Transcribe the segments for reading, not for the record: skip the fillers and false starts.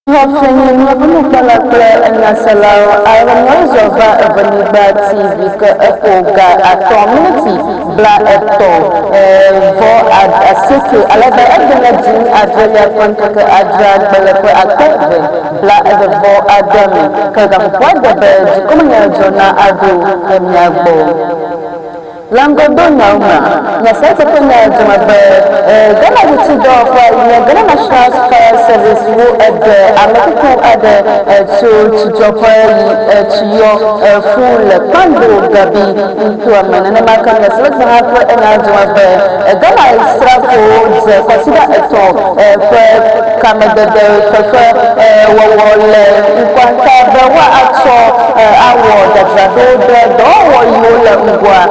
Xɔfenyi nukpɔla kple enyaselawo ale míazɔ va Evenyigba TV ke eƒo ga atɔ miniti bla etɔ vɔ asieke ale be egbe dzi adrelia ƒe ŋkeke adrea gbe le ƒe akpe eve bla eve vɔ ade me ke gaƒoƒoa de be dukɔmenyadzɔ na aɖo mia gbɔ. Le ŋgɔdonyawo mea, nya sia teƒe nye dzɔme be Ghana Ŋuti Dɔwɔƒea yi nye Ghana National Fire Service wo eɖe ame kuku aɖe tso tsidzɔƒe yi tsi yɔ fũ le Kpando Gabi nutoa me. Nenema ke nya sia le hã ƒe nya dzɔme be Ghana srafowo dze kwasiɖa etɔ ƒe kamedede fefe wɔwɔ le ŋkɔa be woatsɔ awɔ dzadzraɖo ɖe dɔwɔwɔ yiwo le ŋgɔa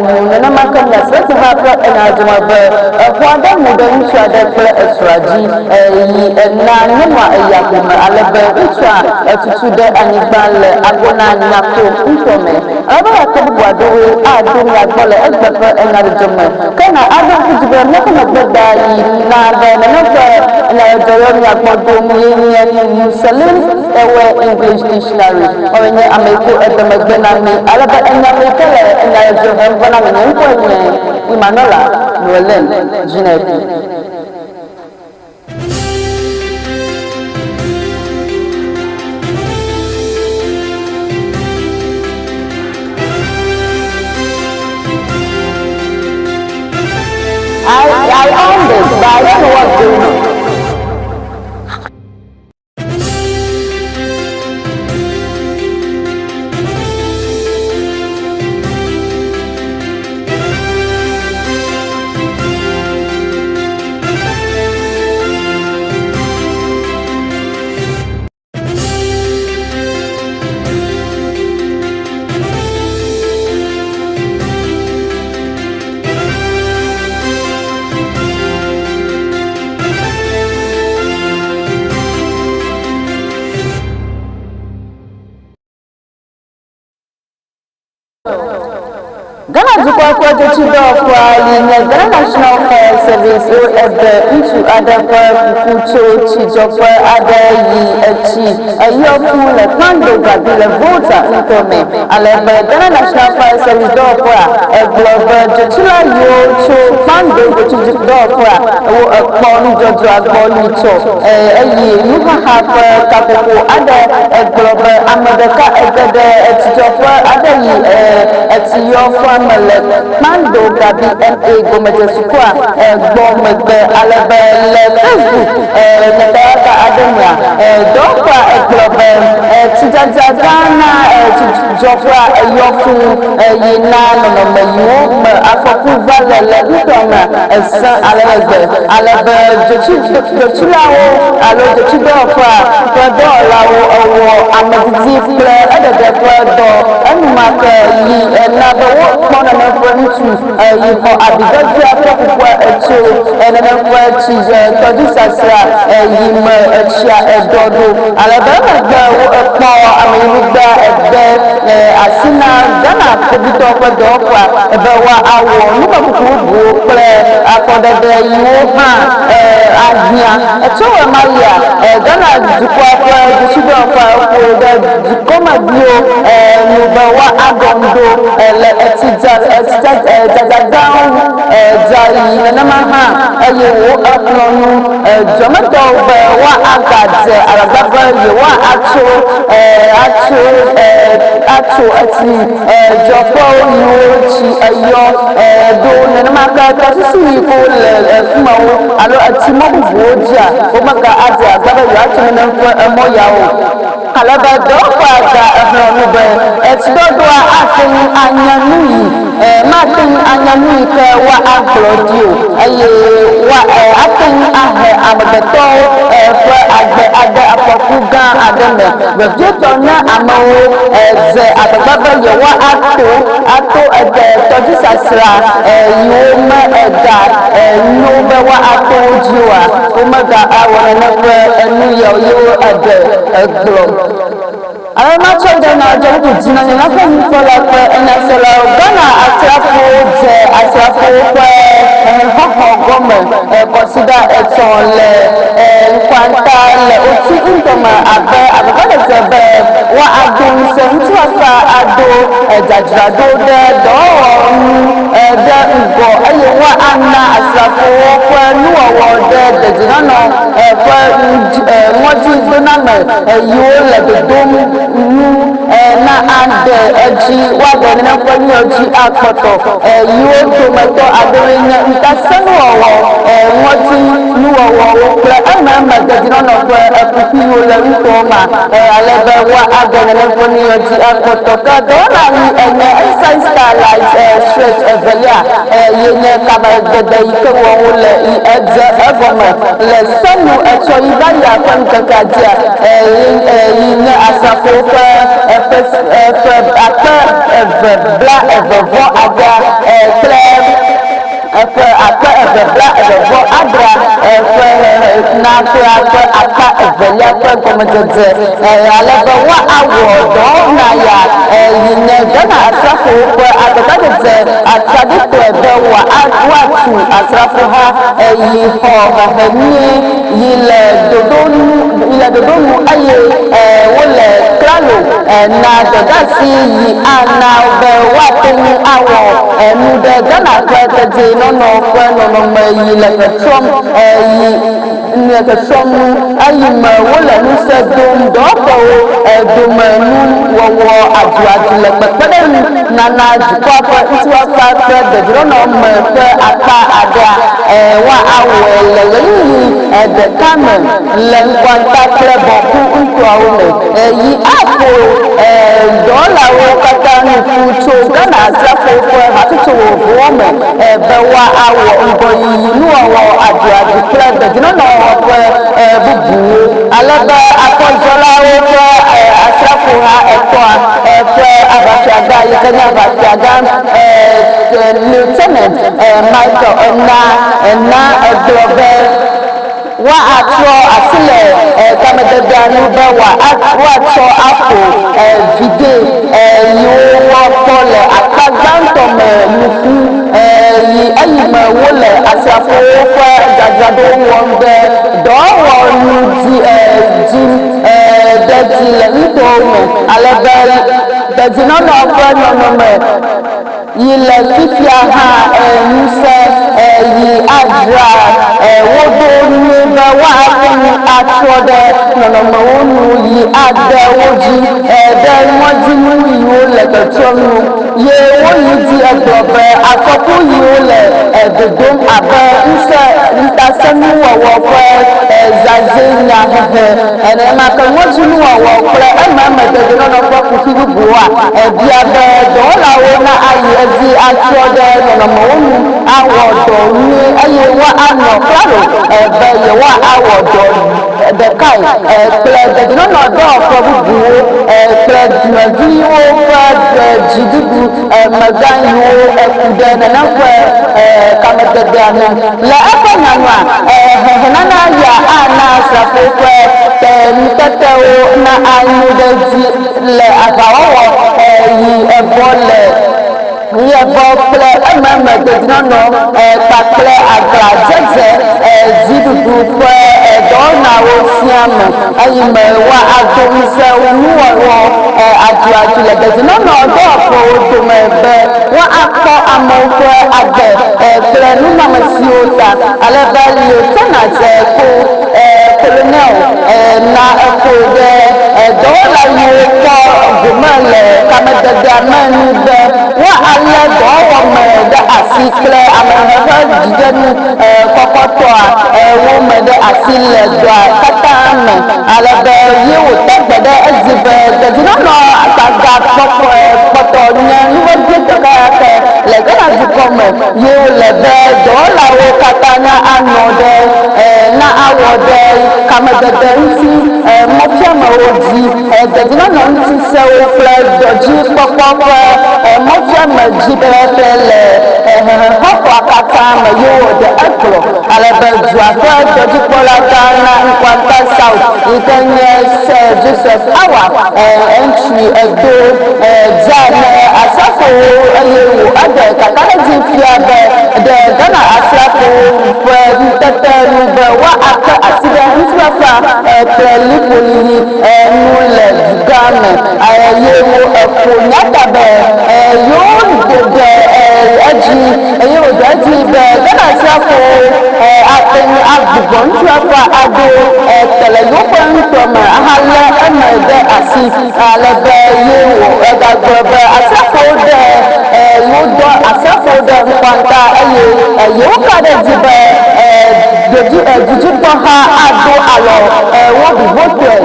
nu. Nenema ke Nyasrɔ̃ha ƒe nyadzɔme be exɔ aɖe mu ɖe ŋutsu aɖe kple esrɔ̃a dzi yi na nyɔnua eya ƒome ale be ŋutsua etutu ɖe anyigba le agona nyakpo ŋutɔ me. Ale be woate bubu aɖewoe aɖo mia gbɔ le egbe ƒe nyadzɔdzɔ me. Ke na aɖo ŋku dzi be míaƒe megbeda yi na be nenem ƒe nyadzɔdzɔ yɔ mia gbɔ ɖom ye nye Muselin Ewe English Dictionary. Woawoe nye ame yi ku ede megbe na mí ale be enya me yi ke le enya le dzo hem va na mí. Nye ŋkɔe nye Emmanuela Noelen Dzinebi. I, I own this, but I don't know what's going on. Ghana dukɔa ƒe dzotsidɔwɔƒea yi nye Ghana National Fire Service wo eɖe ŋutsu aɖe ƒe kuku tso tsidzɔƒe aɖe yi etsi eyɔ fũ le Kpando Gabi le Volta ŋutɔ me. Ale be Ghana National Fire Service dɔwɔƒea egblɔ be dzotsila yiwo tso Kpando dzotsidɔwɔƒea wo ekpɔ nudzɔdzɔa gbɔ nyitsɔ eye nuxaxa ƒe kaƒoƒo aɖe egblɔ be ame ɖeka ege ɖe tsidzɔƒe aɖe yi etsi yɔ fua me le Kpando Gabi MA gɔmedzesukua gbɔ megbe ale be le Facebook nyatakaka aɖe mea, dɔwɔƒea egblɔ be tsidzadza gã na tsidzɔƒea eyɔ fũ yi na nɔnɔme yiwo me afɔku va le le nutoa me esẽ ale gbegbe ale be dzotsilawo alo dzotsidɔwɔƒea ƒe dɔwɔlawo ewɔ amedidi kple eɖeɖe ƒe dɔ enumake yi na be wokpɔ nenem ƒe ŋutsu yi xɔ abidɔdzia ƒe kukua etso nenem ƒe tsi tɔdzisasra yi me etsia eɖɔ ɖo ale be emegbe wokpɔ ameyinugbea ede asi na Ghana kpovitɔwo ƒe dɔwɔƒea be woawɔ numekuku bubuwo kple afɔɖeɖe yiwo hã ahiã. Tso ɣemaɣia, Ghana dukɔa ƒe dzotsidɔwɔƒea ƒoe ɖe dukɔmeviwo nu be woaɖɔ ŋu ɖo le etsidzadza gãwo ŋu dzaɣi. Nenema hã eye woxlɔ̃ nu duametɔwo be woagadze agbagba be yewoatso atso atso etsi dzɔƒewo yiwo tsi eyɔ ɖo. Nenema ke tɔsisi yi ke wole fi mawo alo etsi mɔ bubuwo dzia, womega adze agbagba be yewoatso nenem ƒe emɔ yawo o. Ale be dɔwɔƒea ga exlɔ̃ nu be etsiɖɔɖɔa ate ŋu anye nuyi mate ŋu anye nuyi ke woagblɔ ɖi o eye woa ate ŋu ahe amegbetɔwo ƒe agbe ade afɔku gã aɖe me, vevietɔ ne amewo dze agbagba be yewoato ato tɔdzisasrã yiwo me ega nyo be woato wo dzi oa, womega awɔ nane ƒe enu yawo ye wo eɖe egblɔ. Ale matsɔ ɖe na dzɔ bubu dzi na nye míaƒe nukpɔla kple enyaselawo. Ghana asrafowo dze asrafowo ƒe hehexɔxɔ gɔme kɔsiɖa etɔ̃ le Nkwanta le Oti ŋutɔme abe agbagba be woado ŋusẽ ŋutifafa aɖo dzadzraɖo ɖe dɔwɔwɔ ŋu ɖe ŋgɔ eye woana asrafowo ƒe nuwɔwɔ ɖe dedienɔnɔ ƒe ŋɔdzidoname yiwo le dodom nu na aɖe edzi woaɖe nenem ƒe nuyawo dzi akpɔtɔ yiwo dometɔ aɖewoe nye ŋutasẽnuwɔwɔ, ŋɔdzinuwɔwɔwo kple ememe dedienɔnɔ ƒe kuxiwo le nutowo me ale be woaɖe nenem ƒe nuyawo dzi akpɔtɔ. Ke dɔwɔna yi enye Exercise Starlight Stretch evelia ye nye kamedede yi ke wɔm wole yi edze egɔme le senu etsɔ yi va yia ƒe ŋkekea dzia yi nye asrafowo ƒe ƒe ƒe akpe eve bla eve vɔ adea kple ƒe 2026 ƒe na ƒea ƒe akpa evelia ƒe gɔmedzedze ale be woawɔ dɔwɔna ya yi nye Ghana asrafowo ƒe agbagbadzedze atsaɖitɔe be woatu asrafoha yi xɔ hehe nyuie yi le ɖoɖo nu yi le ɖoɖo nu eye wole klalo na dɔdeasi yi ana be woate ŋu awɔ nu ɖe Ghana ƒe dedienɔnɔ ƒe nɔnɔme yi le tɔtrɔm yi le tɔtrɔm nu eyi me wole ŋusẽ dom dɔwɔƒewo dome nuwɔwɔ aduadu le kpekpeɖeŋu nana dukɔa ƒe ŋutifafa kple dedienɔnɔ me ƒe akpa aɖea woawɔe le ɣeyiɣi ɖeka me le Nkwanta kple Bawku ŋutɔawo me yi aƒo dɔwɔlawo katã nu ƒu tso Ghana asrafowo ƒe hatsotso vovovowo me be woawɔ ŋgɔyiyi nuwɔwɔ aduadu kple dedienɔnɔ ƒe bubuwo ale be afɔzɔlawo ƒe asrafoha etɔ̃a ƒe aʋafiagã yi ke nye aʋafiagã Lieutenant Michael Ena ena egblɔ be woatrɔ asi le kamededea nu be woatsɔ aƒo viɖe yiwo woakpɔ le akpa gbãtɔ me nu ƒu yi eyime wole asrafowo ƒe dzadzraɖo wɔm ɖe dɔwɔnu dzi dzi ɖe dzi le nutowo me ale be dedienɔnɔ ƒe nɔnɔme yi le fifia hã ŋusẽ yi adzra wo ɖo nyuie be woate ŋu atrɔ ɖe nɔnɔmewo nu yi ade wo dzi ɖe ŋɔdzinu yiwo le tɔtrɔm nu ye woyi dzi egblɔ be afɔku yiwo le dodom abe ŋusẽ ŋutasẽnuwɔwɔ ƒe zazɛ nyahehe nenema ke ŋɔdzinuwɔwɔ kple ememe dedienɔnɔ ƒe kuxi bubuwoa ebia be dɔwɔlawo na ayi edzi atrɔ ɖe nɔnɔmewo nu awɔ dɔ nyuie eye woanɔ klalo be yewoawɔ dɔ ɖekae kple dedienɔnɔ dɔwɔƒe bubuwo kple dumeviwo ƒe dziɖuɖu megã yiwo ku ɖe nenem ƒe kamededea ŋu. Le eƒe nyanua, hehenana ya ana asrafowo ƒe ŋutetewo na anyo ɖe edzi le aʋawɔwɔ yi ebɔ le yebɔ kple ememe dedienɔnɔ kpakple aglãdzedze dziɖuɖu ƒe dɔwɔnawo sia me eyime woado ŋusẽ nuwɔwɔ aduadu le dedienɔnɔ dɔwɔƒewo dome be woakpɔ amewo ƒe agbe kple nunɔamesiwo ta ale be Lieutenant ko Colonel na eƒo ɖe dɔwɔla yiwo kpɔ gome le kamededea me nu be woalé dɔwɔwɔ me ɖe asi kple amehehe dzidzenu kɔkɔtɔa wo me ɖe asi le dɔa katã me ale be ye wòte gbe ɖe edzi be dedienɔnɔ gagakpɔkpɔ kpɔtɔ nye nu vevietɔ kekeake le Ghana dukɔ me ye wòle be dɔwɔlawo katã na anɔ ɖe na awɔ ɖe kamedede ŋuti mɔfiamewo dzi dedienɔnɔ ŋuti sewo kple dɔdzikpɔkpɔ ƒe mɔfiame dzi pɛpɛpɛ le hehexɔxɔa katã me ye wòɖe egblɔ ale be dua ƒe dɔdzikpɔla gã na Nkwanta. Upper South yi ke nye Sir Joseph Awa Antwi edo dza ne asrafowo eye wò eɖe kakaɖedzi fia be ɖe Ghana asrafowo ƒe ŋutete nu be woa akpe asi ɖe ŋutifafa kple liƒolili nu le dugã me eye wo eƒo nya ta be yewo ɖe edzi eye wòde edzi be Ghana asrafowo ate ŋu agbugbɔ ŋutifafa aɖo te le yewoƒe nutoa me ahalé eme ɖe asi ale be ye wò egagblɔ be asrafowo ɖe yewodɔ asrafowo ɖe ŋkɔa eye yewoka ɖe edzi be dudzikpɔha ado alɔ wo bubutɔe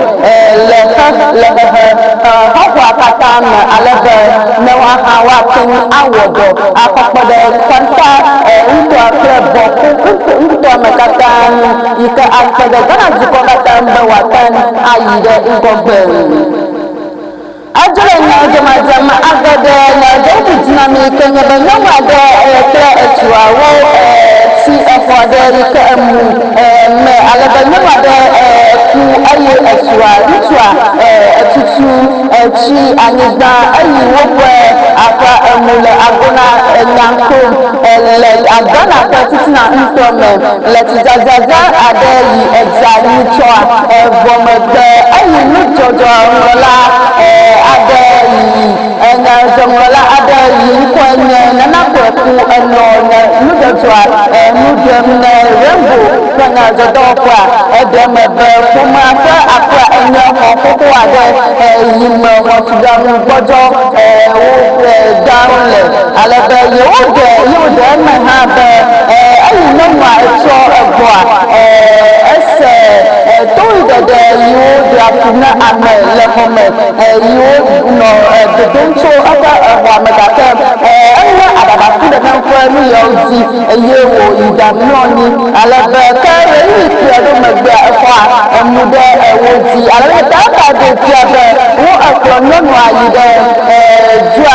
le xe le xexe xɔxɔa katã me ale be ne woahã woate ŋu awɔ dɔ akɔkpɔ ɖe kɔnta ŋutɔa kple bɔku ŋutɔa me katã ŋu yi ke akpe ɖe Ghana dukɔ katã ŋu be wòate ŋu ayi ɖe ŋgɔgbe. Edzo le nya dzɔmadzɔme age ɖe nya dzɔŋku dzi na mi ke nye be nyɔnu aɖe kple etsuawo tsi exɔ aɖe yi ke emu me ale be nyɔnu aɖe ku eye etsua ŋutsua etutu tsi anyigba eyi woƒe aƒea emu le agona Nyankom le Ghana ƒe titina ŋutɔ me le tsidzadzadza aɖe yi edza nyitsɔa vɔ megbe eyi nudzɔdzɔ ŋlɔla aɖe yi nyadzɔŋlɔla aɖe yi ŋkɔe nye Nana Kweku enɔ nudzɔdzɔa nu ɖem ne Rainbow ƒe nyadzɔdɔwɔƒea. Eɖe eme be ƒomea ƒe aƒea enye xɔ xoxo aɖe yi me xɔtuɖaŋu gbɔdzɔ wo gãwo le ale be yewoɖe yewoɖe eme hã be eyi nyɔnua etsɔ egbɔa ese toɣliɖeɖe yiwo ɖea fu na ame le xɔ me yiwo nɔ dodom tso eƒe xɔa me gake eŋe aɖaba ƒu ɖe ƒe nu yawo dzi eye wòyi ɖamlɔ anyi ale be ke ɣeyiɣi kpui aɖewo megbea exɔa emu ɖe wo dzi ale be ta eva ɖee fia be wo ekplɔ nyɔnua yi ɖe dua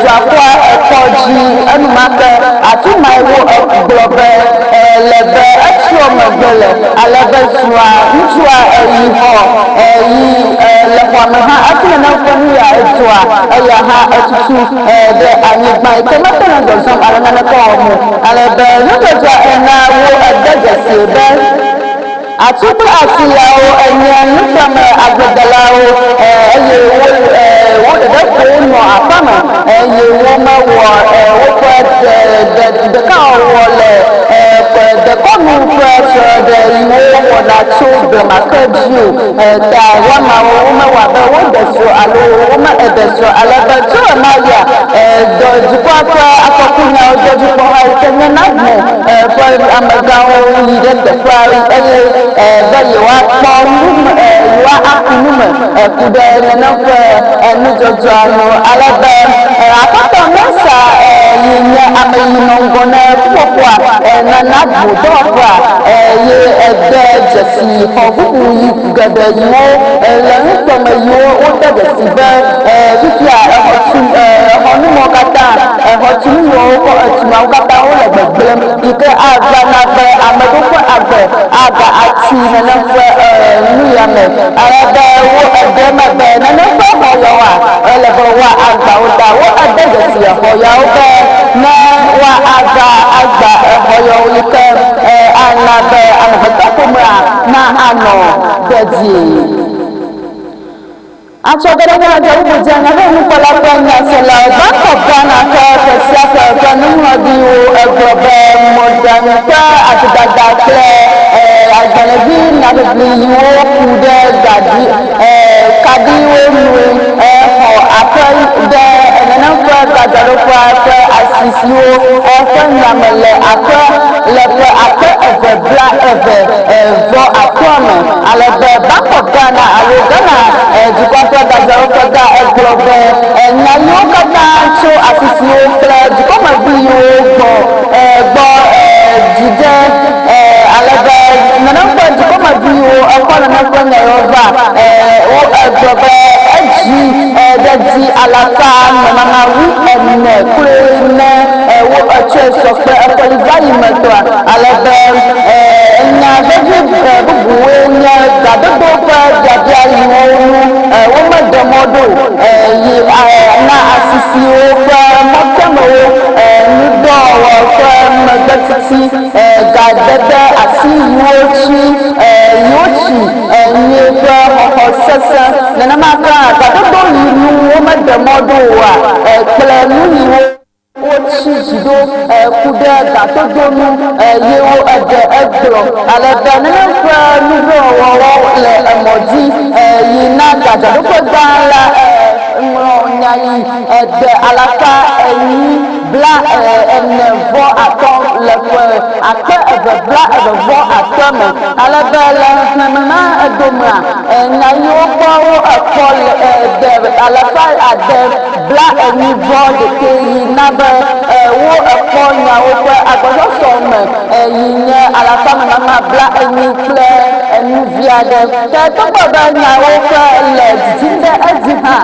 duaƒua kɔdzi enumake. Afi mae wo gblɔ be le be etsyɔ megbe le ale be srɔ̃a ŋutsua yi xɔ yi le xɔa me hã hafi nenem ƒe nu ya edzɔa eya hã etutu ɖe anyigba yi ke mete ŋu zɔzɔm alo naneke wɔm o. Ale be nudzɔdzɔa ena wo ede dzesie be atsu kple asi yawo enye nutame agbledelawo eye wo wo ɖeɖe ko wonɔ aƒea me eye womewɔ woƒe ɖekawɔwɔ le dekɔnu ƒe srɔ̃ɖeɖe yi wowɔna tso blema ke dzi o. Ta woamawo womewɔ abe woɖe srɔ̃ alo womeɖe srɔ̃ ale be tso ɣemaɣia dɔ dukɔa ƒe afɔkunyawo dɔdzikpɔha yi ke nye NADMO ƒe amegãwo yi ɖe teƒea eye be yewoakpɔ nu me yewoaku nu me ku ɖe nenem ƒe nudzɔdzɔa ŋu ale be Aƒetɔ Mensah yi nye ame yi nɔ ŋgɔ na ƒuƒoƒoa na NADMO dɔwɔƒea ye ede dzesi xɔ bubu yi geɖe yiwo le nutome yiwo wode dzesi be fifia exɔtu exɔnumɔwo katã exɔtunuwo kɔ etunuawo katã wole gbegblẽm yi ke ava na be ame ɖewo ƒe agbe aga atsi nenem ƒe nu ya me ale be wo eɖe eme be nenem ƒe xɔ yawoa ele be woa agba wo ta wo ede dzesi exɔ yawo be ne woa ava agba exɔ yawo yi ke ana be amegbetɔ ƒomea na anɔ dedie. Atsɔ ge ɖe nyadzɔ bubu dzi anya be nukpɔla ƒe nyaselawo Bank of Ghana ƒe ƒe sia ƒe ƒe nuŋlɔɖiwo egblɔ be mɔɖaŋu ƒe adzodada kple agbalẽvi nyaʋiʋli yiwo ku ɖe gaɖi kaɖiwo nue xɔ aƒe ɖe nenem ƒe gadzraɖoƒea ƒe asi siwo ƒe nya me le aƒe le ƒe 2020 vɔ atɔ̃a me ale be Bank of Ghana alo Ghana dukɔa ƒe gadzraɖoƒe gã egblɔ be nya yiwo katã tso asisiwo kple dukɔmevi yiwo gbɔ gbɔ dzi ɖe ale be nenem ƒe dukɔmevi yiwo ekɔ nenem ƒe nya yiwo va wo egblɔ be edzi ɖe dzi alafa memama 40 kloe ne wo etsɔe sɔ kple eƒe yi va yi me tɔa ale be nya vevi bubuwoe nye ga. asisiwo ƒe mɔfiamewo, ŋudɔwɔwɔ ƒe megbetiti, gadede asi yiwo tsi yiwo tsi nyuie ƒe xɔxɔ sesẽ, nenema ke hã gadodo yi nu womeɖe mɔ ɖo oa kple nu yiwo wotsi dzi ɖo ku ɖe gadodo nu ye wo eɖe egblɔ. Ale be nenem ƒe nuvlowɔwɔwo le emɔ dzi yi na gadzraɖoƒe gã la ŋlɔ nya yi de 440 blaene vɔ atɔ̃ le ƒe 2025 me. Ale be le xexlẽme ma edomea, nya yiwo gbɔ wo ekpɔ le de 640 vɔ ɖekɛ yi na be wo ekpɔ nyawo ƒe agbɔsɔsɔ me yi nye alafa memama 40 kple enuvi aɖe. Ke togbɔ be nyawo ƒe le dzidzim ɖe edzi hã,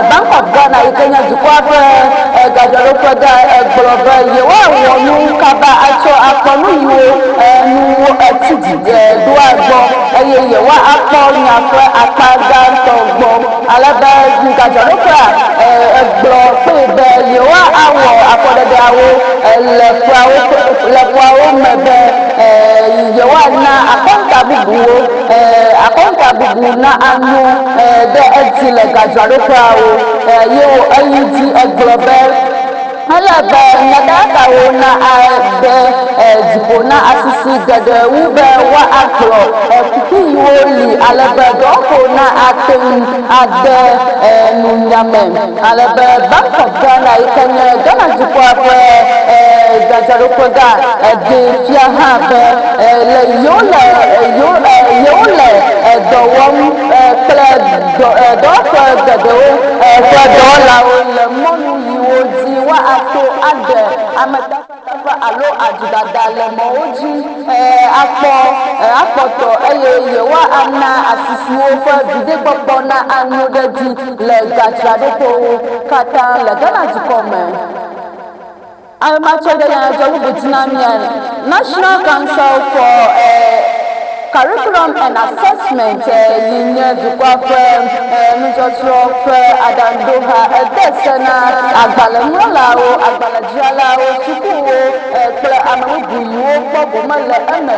Bank of Ghana yi ke nye dukɔa ƒe gadzraɖoƒe gã egblɔ be yewoawɔ nu kaba atsɔ akpɔ nu yiwo nu etsi dzi ɖoa gbɔ eye yewoakpɔ nya ƒe akpa gãtɔ gbɔ. Ale be gadzraɖoƒea egblɔ kpee be yewoawɔ afɔɖeɖeawo le ƒeawo le ƒeawo me be yewoana akɔntabubuwo akɔntabubu na anyo ɖe edzi le gadzraɖoƒeawo ye wo eyi dzi egblɔ be ele be nyaɖakawo na de dziƒo na asisi geɖe wu be woagblɔ kuku yiwo li ale be dɔwɔƒo na ate ŋu ade nunyame. Ale be Bank of Ghana yi ke nye Ghana dukɔa ƒe gadzraɖoƒe gã ɖee fia hã be le yewo le yewo yewo le dɔ wɔm kple dɔwɔƒe geɖewo ƒe dɔwɔlawo le mɔnu yiwo dzi woato aɖe ametakpekpe alo adzodada le mɔwo dzi akpɔ akpɔtɔ eye yewoana asisiwo ƒe viɖekpɔkpɔ na anyo ɖe dzi le gadzraɖoƒewo katã le Ghana dukɔ me. Amatsɔ ɖe nyadzɔ bubu dzi na mía National Council for Curriculum and Assessment yi nye dukɔa ƒe nusɔsrɔ̃ ƒe aɖaŋuɖoha ede se na agbalẽŋlɔlawo, agbalẽdzralawo, sukuwo kple ame bubu yiwo kpɔ gome le eme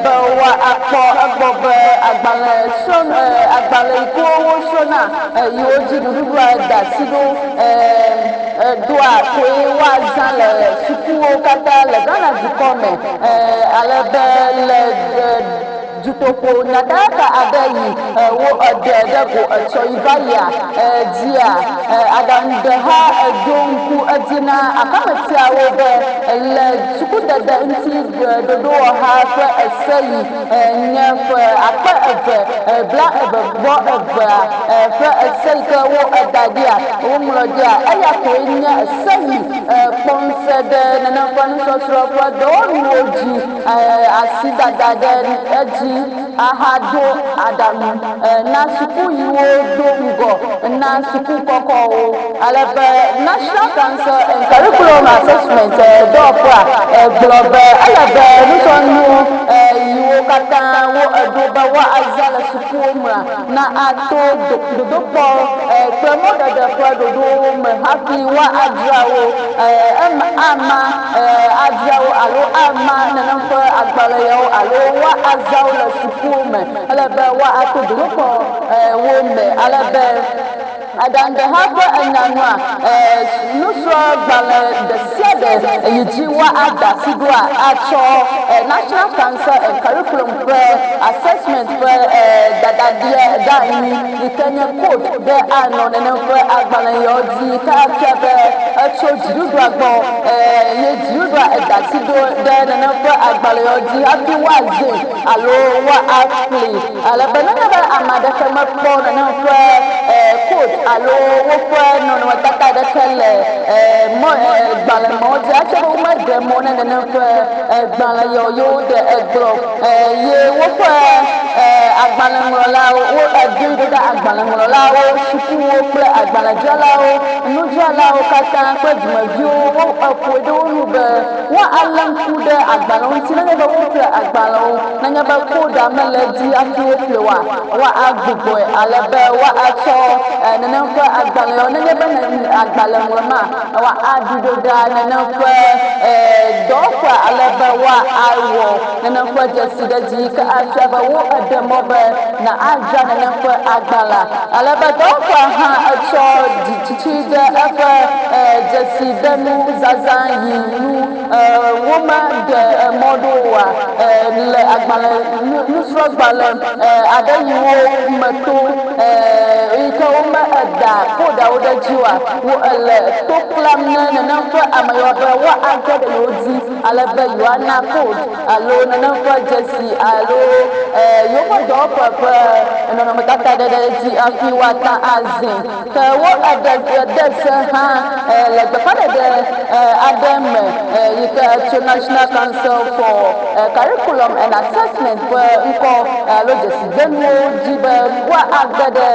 be woakpɔ egbɔ be agbalẽ srɔ̃ agbalẽ yi ke wosrɔ̃na yiwo dzi ɖoɖoɖoa da asi ɖo ɖoa koe woazã le sukuwo katã le Ghana dukɔ me ale be le dutoƒo nyaɖaka aɖe yi wo eɖe ɖe go etsɔ yi va yia dzia aɖaŋuɖeha eɖo ŋku edzi na akametiawo be le sukudede ŋuti ɖoɖowɔha ƒe ese yi nye ƒe 2022a ƒe ese yi ke wo eda ɖia woŋlɔ ɖia eya koe nye ese yi kpɔ ŋusẽ ɖe nenem ƒe nusɔsrɔ̃ ƒe dɔwɔnuwo dzi asi dada ɖe edzi ahaɖo aɖaŋu na suku yiwo do ŋgɔ na suku kɔkɔwo. Ale be National Council and Curriculum Assessment dɔwɔƒea gblɔ be ele be nusrɔ̃nuwo yiwo katã wo eɖo be woazã le sukuwo mea na ato dodokpɔ kple mɔɖeɖe ƒe ɖoɖowo me hafi woadzra wo ama adzra wo alo ama nenem ƒe agbalẽ yawo alo woazã wo le sukuwo me. Ele be woato dodokpɔ wo me ale be aɖaŋuɖeha ƒe enyanua nusrɔ̃gbalẽ ɖe sia ɖe yi dzi woada asi ɖoa atsɔ National Council and Curriculum ƒe assessment ƒe dadaɖia ɖe anyi yi ke nye code ɖe anɔ nenem ƒe agbalẽ yawo dzi yi ke afia be etso dziɖuɖua gbɔ ye dziɖuɖua eda asi ɖo ɖe nenem ƒe agbalẽ yawo dzi hafi woazãe alo woaƒli. Ale be nenye be ame aɖeke mekpɔ nenem ƒe code alo woƒe nɔnɔmetata aɖeke le mɔ gbalẽ mawo dzi hafi be womeɖe mɔ ne nenem ƒe gbalẽ yawo yewo ɖe egblɔ ye woƒe. Agbalẽŋlɔlawo, wo edoe ɖo ɖe agbalẽŋlɔlawo, sukuwo kple agbalẽdzralawo, nudzralawo katã kple dumeviwo, wo eƒoe ɖe wo nu be woalé ŋku ɖe agbalẽwo ŋuti nenye be woƒle agbalẽwo, nenye be koɖa mele edzi hafi woƒle oa, woagbugbɔe ale be woatsɔ nenem ƒe agbalẽwo nenye be agbalẽ ŋlɔma, woaɖi ɖo ɖa nenem ƒe dɔwɔƒea ale be woawɔ nenem ƒe dzesi ɖe edzi yi ke afia be wo eɖe mɔ be na adzra nenem ƒe agbalẽa. Ale be dɔwɔƒea hã etsɔ dzitsitsi ɖe eƒe dzesidenu zazã yi nu womeɖe mɔ ɖo oa le agbalẽ nusrɔ̃gbalẽ aɖe yiwo me to yi ke wome eda koɖawo ɖe edzi oa, wo ele to kplam ne nenem ƒe ame yewoa be woage ɖe yewo dzi ale be yewoana code alo nenem ƒe dzesi alo yewoƒe dɔwɔƒe ƒe nɔnɔmetata ɖe ɖe edzi hafi woata azĩ. Ke wo eɖe de se hã le gbeƒãɖeɖe aɖe me yi ke tso National Council for Curriculum and Assessment ƒe ŋkɔ alo dzesidenuwo dzi be woage ɖe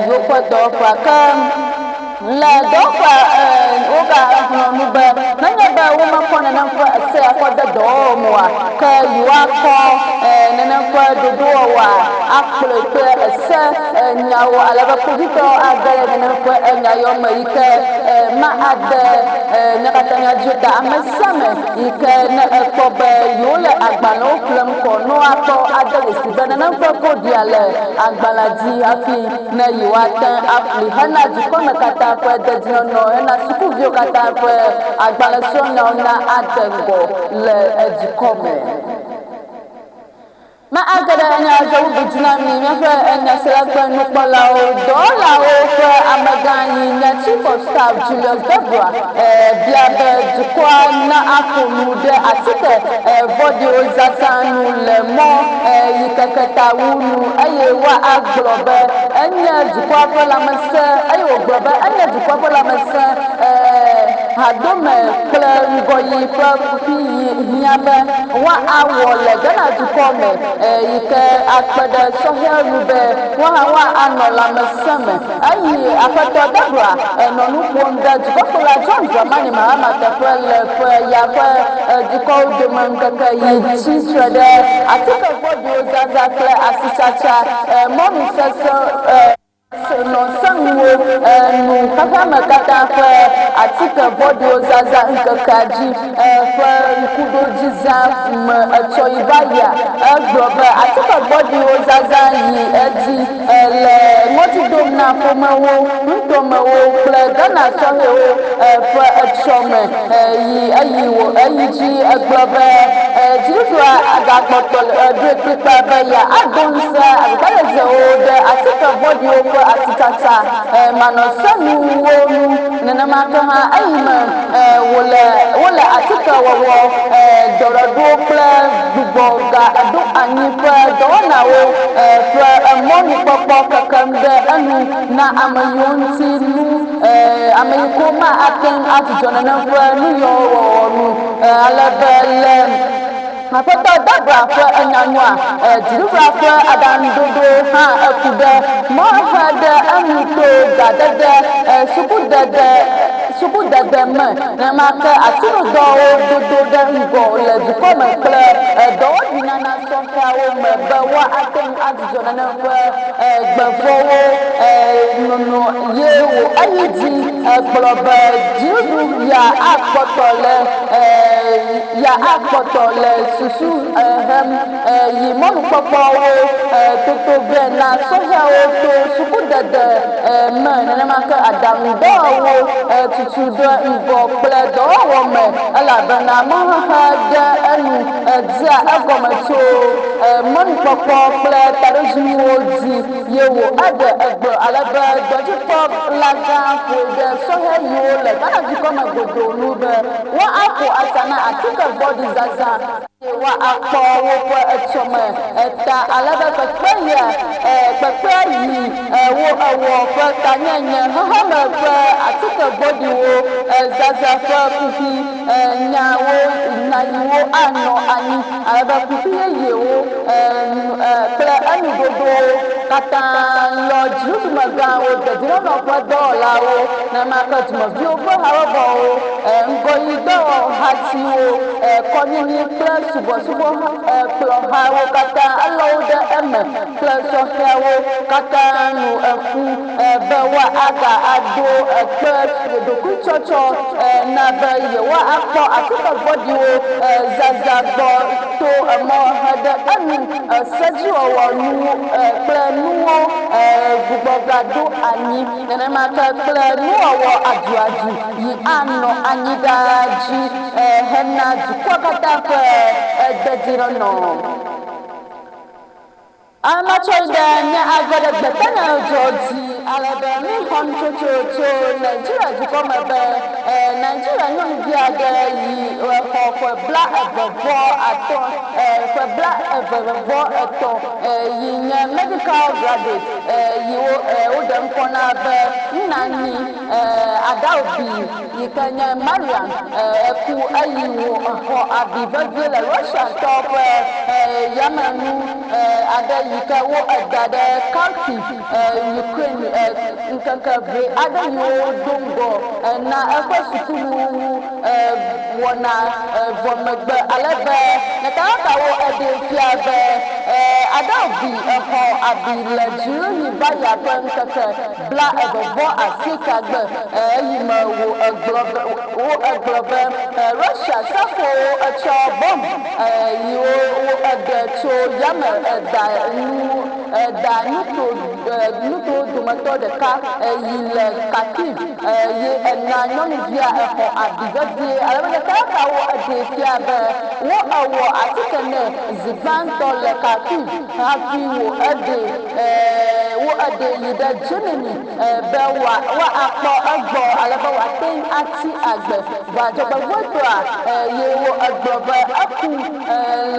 yewoƒe dɔwɔƒea. Ke le dɔwɔƒea wogaxlɔ̃ nu be nenye be womekɔ nenem ƒe esea kɔ de dɔwɔwɔ me oa, ke yewoakɔ nenem ƒe ɖoɖowɔwɔa akplɔe kple ese nyawo ale be kpovitɔwo age ɖe nenem ƒe enya yawo me yi ke ma ade mía katã míadzo ta. Ame sia ame yi ke ne ekpɔ be yewole agbalẽwo ƒlem kɔ ne woakpɔ ade dzesi be nenem ƒe koɖia le agbalẽa dzi hafi ne yewoate ŋu aƒli hena dukɔme katã ƒe dedienɔnɔ, hena sukuviwo katã ƒe agbalẽsrɔ̃nyawo na ade ŋgɔ le dukɔ me. Ma age ɖe nya dze bubu dzi na mi, míaƒe nyasela kple nukpɔlawo. Dɔwɔlawo ƒe amegã yi nye Chief of Staff Julius Debrah bia be dukɔa na aƒo nu ɖe atike vɔ̃ɖiwo zazã nu le mɔ yi keke ta wu nu eye woagblɔ be enye dukɔa ƒe lãmesẽ eye wògblɔ be enye dukɔa ƒe lãmesẽ hadome kple ŋgɔyiyi ƒe kuxi yi hiã be woawɔ le Ghana dukɔ me yi ke akpe ɖe sɔhɛwo ŋu be woahã woanɔ lãmesẽ me. Eyi Aƒetɔ Deborah nɔ nu ƒom ɖe dukɔkplɔla John Dramani Mahama teƒe le ƒe ya ƒe dukɔwo dome ŋkeke yi tsi tre ɖe atike vɔ̃ɖiwo zazã kple asitsatsa mɔnu sesẽ nɔ sẽŋuwo nu xexeame katã ƒe atike vɔ̃ɖiwo zazã ŋkekea dzi ƒe ŋkuɖodzizã me etsɔ yi va yia, egblɔ be atike vɔ̃ɖiwo zazã yi edzi le ŋɔdzi dom na ƒomewo, nutomewo kple Ghana sɔhɛwo ƒe etsɔme yi eyi wò eyi dzi egblɔ be dziɖuɖua gakpɔtɔ ɖoe kplikpaa be yeado ŋusẽ agbagbadzedzewo ɖe atike vɔ̃ɖiwo ƒe asitsatsa manɔsenuwo ŋu. Nenema ke hã eyime wòle wole atikewɔwɔ, dɔɖɔɖo kple gbugbɔga ɖo anyi ƒe dɔwɔnawo ƒe mɔnukpɔkpɔ kekem ɖe enu na ameyiwo ŋuti nu ame yi ko ma ate ŋu adzudzɔ nenem ƒe nuyɔwɔwɔ nu ale be le Aƒetɔ Debra ƒe enyanyua, dziɖuɖua ƒe aɖaŋuɖoɖo hã eku ɖe mɔxexe ɖe enu to gadede, sukudede, sukudede me, nenema ke asinudɔwo dodo ɖe ŋgɔ le dukɔ me kple dɔwɔɖuinana sɔhɛawo me be woate ŋu adzudzɔ nenem ƒe gbevɔwo nono ye wò eyi dzi gblɔ be dziɖuɖu ya akpɔtɔ le ya akpɔtɔ le susu hem yi mɔnukpɔkpɔwo toto vɛ na sɔhɛwo to sukudede me nenema ke aɖaŋudɔwɔwɔ tutu ɖe ŋgɔ kple dɔwɔwɔ me elabena mɔxexe ɖe enu dzea egɔme tso mɔnukpɔkpɔ kple taɖodzinuwo dzi ye wò eɖe egbe ale be dɔdzikpɔlagã ƒoe ɖe sɔhɛ yiwo le Ghana dukɔ me godoo nu be woaƒo asa na atike vɔ̃ɖi zazã eye woakpɔ woƒe etsɔme ta ale be kpekpe ya kpekpea yi wo ewɔ ƒe tanyenye xexeme ƒe atike vɔ̃ɖiwo zazã ƒe kuxi nyawo nya yiwo anɔ anyi ale be kuxi yeyewo kple enuɖoɖo. ɖoɖowo katã yɔ dziɖuɖumegãwo, dedienɔnɔ ƒe dɔwɔlawo, nenema ke dumeviwo ƒe habɔbɔwo, ŋgɔyidɔwɔhatiwo, kɔnyinyi kple subɔsubɔkplɔhawo katã elɔ wo ɖe eme kple sɔhɛwo katã nu ƒu be woaga aɖo kpe ɖokuitsɔtsɔ na be yewoakpɔ atike vɔ̃ɖiwo zazã gbɔ to mɔ he ɖe enu, sedziwɔwɔ nu kple nuwo gbugbɔgaɖo anyi, nenema ke kple nuwɔwɔ aduadu yi anɔ anyi ɖaa dzi hena dukɔa katã ƒe dedienɔnɔ. Ame tsɔ ɖe nye agbe ɖe gbetanya dzɔ dzi ale be míxɔ nutsotso tso Nigeria dukɔ me be Nigeria nyɔnuvi aɖe yi xɔ ƒe 23, ƒe 23 yi nye medical graduate yi woɖe ŋkɔ na be Nnani Adaobi yi ke nye Mariam eku eyi wòxɔ abi vevie le Russiatɔwo ƒe yamenu aɖe yi ke wo eda ɖe Kharkiv, Ukraine ŋkeke ʋɛ aɖe yiwo do ŋgɔ na eƒe sukunuwuwu wɔna vɔ megbe ale be nyatakakawo eɖee fia be Adaobi exɔ abi le dziɣiɣi ƒe ŋkeke 28 gbe eyime wo egblɔ be Russia srafowo etsɔ bɔmb yiwo wo eɖe tso yame da nu da nuto nuto dometɔ ɖeka yi le Kharkiv ye ena nyɔnuvia exɔ abi vevie ale be nyatakakawo eɖee fia be wo ewɔ atike nɛ zi gbãtɔ le Kharkiv hafi wo eɖe wo eɖe yi ɖe Germany be woakpɔ egbɔ ale be wòate ŋu atsi agbe. Vɔa dzɔgbevɔ̃etɔa ye wo egblɔ be eku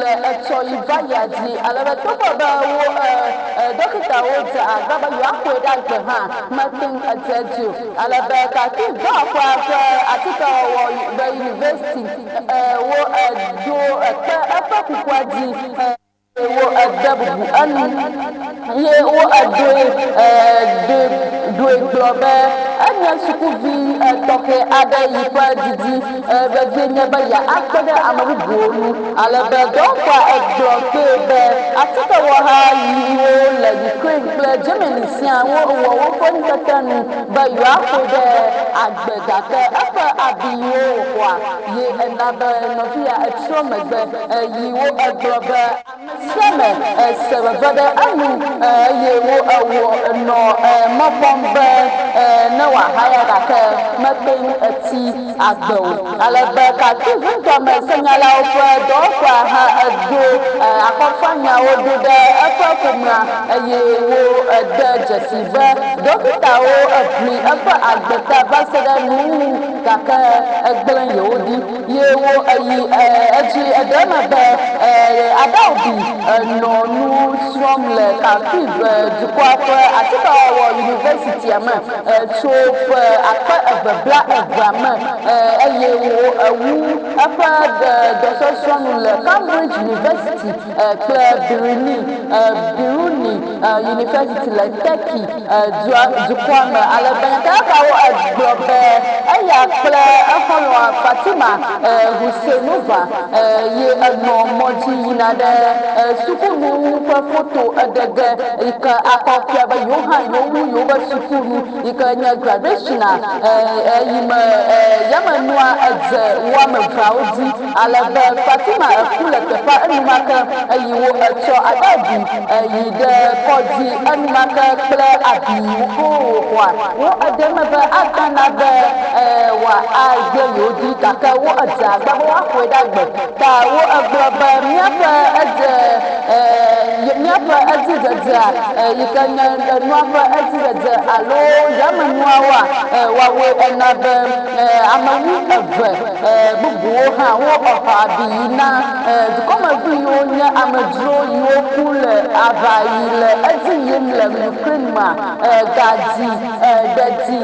le etsɔ yi va yia dzi ale be togbɔ be wo ɖɔkitawo dze agbagba be yewoaxɔe ɖe agbe hã mete ŋu edze edzi o. Ale be Kharkiv dɔwɔƒea ƒe atikewɔwɔ be yunivɛsiti wo ɖo kpe eƒe kukua dzi. Wo ede bubu enu ye wo eɖoe ɖoe gblɔ be enye sukuvi tɔxɛ aɖe yi ƒe didi vevie nye be yeakpe ɖe ame bubuwo ŋu. Ale be dɔwɔƒea egblɔ kpee be atikewɔha yiwo le Ukraine kple Germany siaa wowɔ woƒe ŋutete nu be yewoaƒoe ɖe agbe gake eƒe abi yiwo wòxɔa ye ena be nɔvia etrɔ megbe. Yi wo egblɔ be ame sia ame se veve ɖe enu eye wo ewɔ nɔ mɔ kpɔm be ne wòahaya gake mete ŋu etsi agbe o. Ale be Kharkiv ŋutɔme senyalawo ƒe dɔwɔƒea hã edo akɔfanyawo ɖo ɖe eƒe ƒomea eye wo de dzesi be ɖɔkitawo ʋli eƒe agbe ta va se ɖe nuwuwu gake egblẽ yewo ɖi. Ye wo eyi edzi eɖe eme be Adaobi nɔ nu srɔ̃m le Kharkiv dukɔa ƒe atikewɔwɔ yunivɛsitia me tso ƒe 2020 me eye wo ewu eƒe dɔsɔsrɔ̃ nu le Cambridge University kple Biruni Biruni University le Turkey dua dukɔa me. Ale be nyatakakawo egblɔ be eya kple exɔlɔ̃a Fatima Huseynova ye enɔ mɔ dzi yina ɖe sukunuwu ƒe foto eɖe ge yi ke akɔ fia be yewo hã yewowu yewoƒe sukunu yi ke nye graduation-a eyime yamenua edze wo ame eveawo dzi. Ale be Fatima eku le teƒea enumake eye wo etsɔ Adaobi yi ɖe kɔdzi enumake kple abi yiwo wòxɔa. Wo eɖe eme be agana be wòa agblẽ yewo dzi gake wo edze agba be woaxɔe ɖe agbe. Ta wo egblɔ be míaƒe edze míaƒe edzidzedzea yi ke nye enua ƒe edzidzedze alo yamenuawoa woawoe ena be ame wu eve bubuwo hã wo exɔ abi yi na dukɔmevi yiwo nye amedzro yiwo ku le aʋa yi le edzi yim. ƒom le Ukraine mea, gadi ɖe di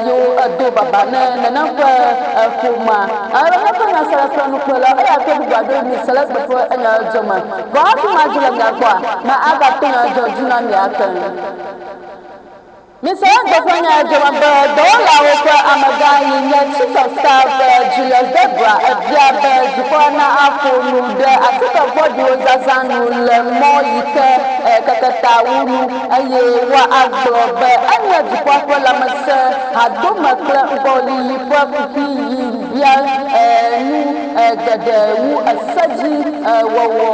yewo edo baba ne nenem ƒe ƒomea. Ale be míaƒe nyasela kple nukpɔlawo eya kple bubu aɖewo mi se le egbe ƒe nyadzɔdzɔ me. Vɔ hafi madzi le mia gbɔa, ma agato nyadzɔdzɔ dzi na mi ake. Mise egbe ƒe nyadzɔdzɔ me be dɔwɔlawo ƒe amegã yi nye Chief of Staff Julius Debra ebia be dukɔa na aƒo nu ɖe atike vɔ̃ɖiwo zazã nu le mɔ yi ke keke ta wu nu eye woagblɔ be enye dukɔa ƒe lãmesẽ hadome kple ŋgɔyiyi ƒe kuxi yi bia nu geɖe wu ese dzi wɔwɔ.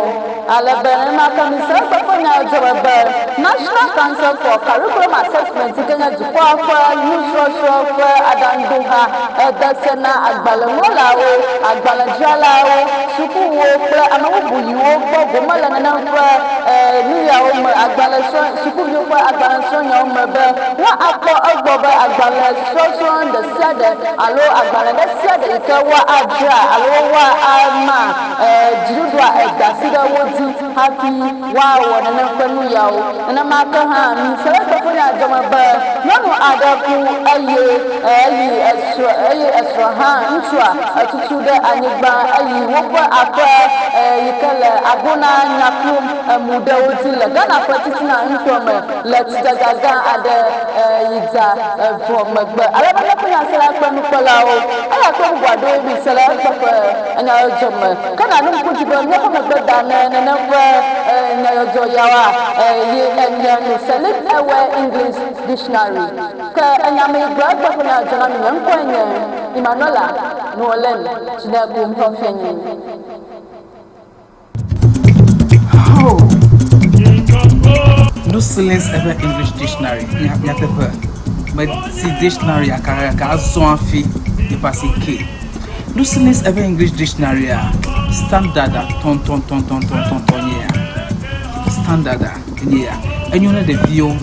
Ale be nenema ke mise egbe ƒe nyadzɔdzɔ me be National Council for Curriculum Assessment yi ke nye dukɔa ƒe nusrɔsrɔ̃ ƒe aɖaŋuɖoha ede se na agbalẽŋlɔlawo, agbalẽdzralawo, sukuwo kple ame bubu yiwo kpɔ gome le nenem ƒe nuyawo me agbalẽsrɔ̃ sukuviwo ƒe agbalẽsrɔ̃nyawo me be woakpɔ egbɔ be agbalẽsrɔsrɔ̃ ɖesiaɖe alo agbalẽ ɖesiaɖe yi ke woadzra alo woama Dziɖuɖua eda asi ɖe wo dzi hafi woawɔ nenem ƒe nu yawo. Nenema ke hã, mise le eteƒe nya dzɔme be nyɔnu aɖe ku eye eyi esrɔ̃ eye esrɔ̃ hã ŋutsua etutu ɖe anyigba eyi woƒe aƒe yi ke le Agona Nyakrom emu ɖe wo dzi le Ghana ƒe titina ŋutɔ me le tsidzadza gã aɖe yi dza vɔ megbe. Ale be míaƒe nyasela kple nukpɔlawo eya kple bubu aɖewo mise le eteƒe. Enyayɔdzɔ me. Ke nàɖo ŋku dzi be míaƒe megbe da ne nenem ƒe nyayɔdzɔ yawoa ye enye nu Select Ewe English Dictionary. Ke enya me yi gblɔ egbe ƒe nyayɔdzɔ na mi nye ŋkɔe nye Emmanuela Nuolen Chineku Mhlɔfienyi. Oh. No silence ever English dictionary. Nyateƒe. Meti dictionary akakaka azɔ hafi nipa si ke. No silence ever English dictionary a standard a tɔntɔntɔntɔntɔntɔn nye ya. Standard a nye ya. Enyo ne ɖeviwo,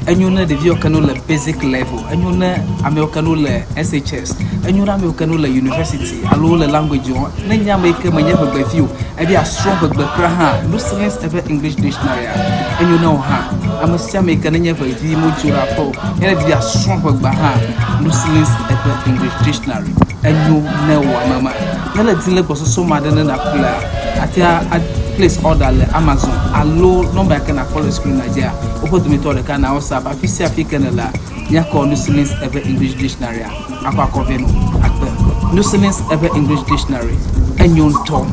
enyo ne ɖeviwo ke no le basic level, enyo ne amewo ke no le SHS, enyo ne amewo ke no le university alo wole language wɔm. Ne nye ame yi ke menye ʋegbevi o, ebe yeasrɔ̃ ʋegbe kura hã, Lucilius eƒe English Dictionary enyo ne wò hã. Ame sia ame yi ke nenye ʋevi modzo ɖe aƒe o, ne edi be yeasrɔ̃ ʋegbea hã, Lucilius eƒe English Dictionary enyo ne wò ame ma. Ne le di le gbɔsɔsɔ ma ɖe ne nàƒlea, àte ŋu a place order le Amazon alo nɔmba yi ke nàkpɔ le screen dzia, woƒe dometɔ ɖeka na WhatsApp. Afi sia afi ke nèlea, míakɔ Lucilius eƒe English Dictionary akɔ akɔ vɛ nɔ akpe. Lucilius eƒe English Dictionary enyo ŋutɔ.